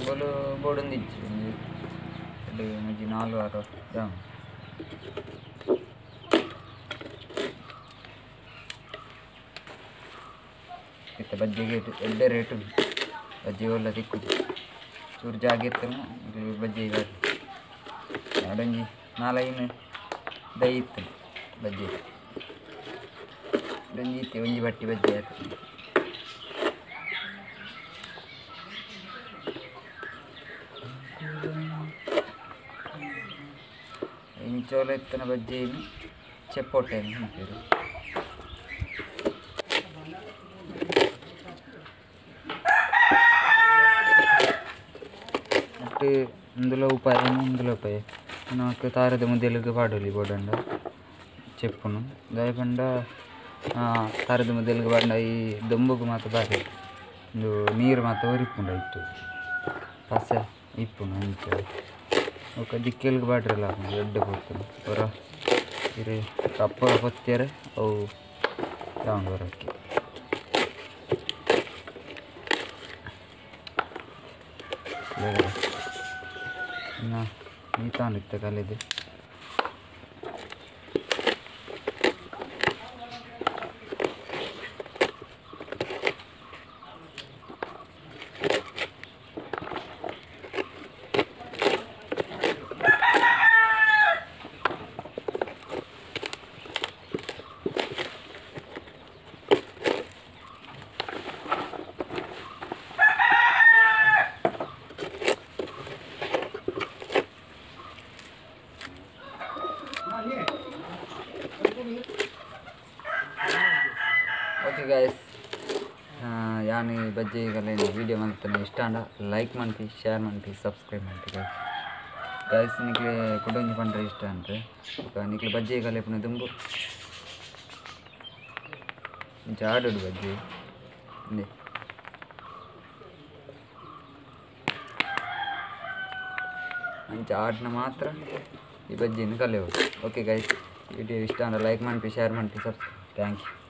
ದುಂಬುಲು ಬೋಡೊಂದಿಜ್ಜಿ ಒಂಜಿ 2 3 4 ವಾರ ಯಾವು ಇತ್ತೆ ಬಜ್ಜಿಗೆ ಎಡ್ಡೆ ರೇಟ್ ಬಜ್ಜಿ ಒಲ್ಲ ತಿಕ್ಕುಜಿ ಚೂರು ಜಾಗ ಇತ್ತನ ಬಜ್ಜಿ ಎರಡೊಂಜಿ 4 5 ದೈ ಇತ್ತು ಬಜ್ಜಿ ಒಂಜಿ ಇತ್ತೆ ಒಂಜಿ ಬಟ್ಟಿ ಬಜ್ಜಿ ಆಯ್ತು. ಇಂಚೋಲ ಇತ್ತನ ಬಜ್ಜಿ ಚೆಪ್ಪೊಟ್ಟೆ ಅಂತೀರು. ಅಟ್ಟು ಇಂದುಲ ಉಪಾಯ ಇಂದುಲ ಉಪಾಯ నాకు ತಾರದ ಮುದೆಲುಗು ಪಾಡೊಲಿ ಬೋಡಂಡ ಚೆಪ್ಪುನು ದಾಯೆ ಪಂಡ ತಾರದ ಮುದೆಲುಗು ಪಾಡ್ಂಡ ಈ ದೊಂಬುಗು ಮಾತ ಬಾರಿ ಉಂದು ನೀರು ಮಾತ ಒರಿಪುಂಡು ಐಟ್ ಪಸೆ ಇಪ್ಪುಂಡು ಅಂಚ ಬೊಕ ದಿಕ್ಕೆಲ್ಗ್ ಪಾಡ್ರೆಲ ಆಪುಂಡು ಎಡ್ಡೆ ಪೊರ್ತುಡು ಪೂರ ಇರೆ ಕಪ್ಪ ಪೊತ್ಯೆರೆ ಅವು ಯಾವುಂಡು ಒರಕ್ಕೆ. ಈತಾಂಡ್ ಇತ್ತೆ ಕಲೆದ್ ಓಕೆ ಗೈಸ್, ಯಾನ್ ಬಜ್ಜಿ ಕಲೆನ ವಿಡಿಯೋ ಮಲ್ತನೆ ಇಷ್ಟ ಆಂಡ ಲೈಕ್ ಮನ್ಪಿ, ಶೇರ್ ಮನ್ಪಿ, ಸಬ್ಸ್ಕ್ರೈಬ್ ಮನ್ಪಿ ಗೈಸ್. ಗೈಸ್ ನಿಕ್ಲೆ ಕುಡೊಂಜಿ ಪಂಡ್ರೆ ಇಷ್ಟ ಅಂದ್ರೆ ಬೊಕ ನಿಕ್ಲೆ ಬಜ್ಜಿ ಕಲೆಪುನ ದುಂಬು ಇಂಚ ಆಡೊಡು ಬಜ್ಜಿ ಇಂದೆ ಅಂಚ ಆಡ್ನ ಮಾತ್ರ ಈ ಬಜ್ಜಿನ ಕಲೆವೊಡು. ಓಕೆ ಗೈಸ್, ವಿಡಿಯೋ ಇಷ್ಟ ಆಂಡ ಲೈಕ್ ಮನ್ಪಿ, ಶೇರ್ ಮನ್ಪಿ, ಸಬ್ಸ್ಕ್ರೈಬ್. Thank you.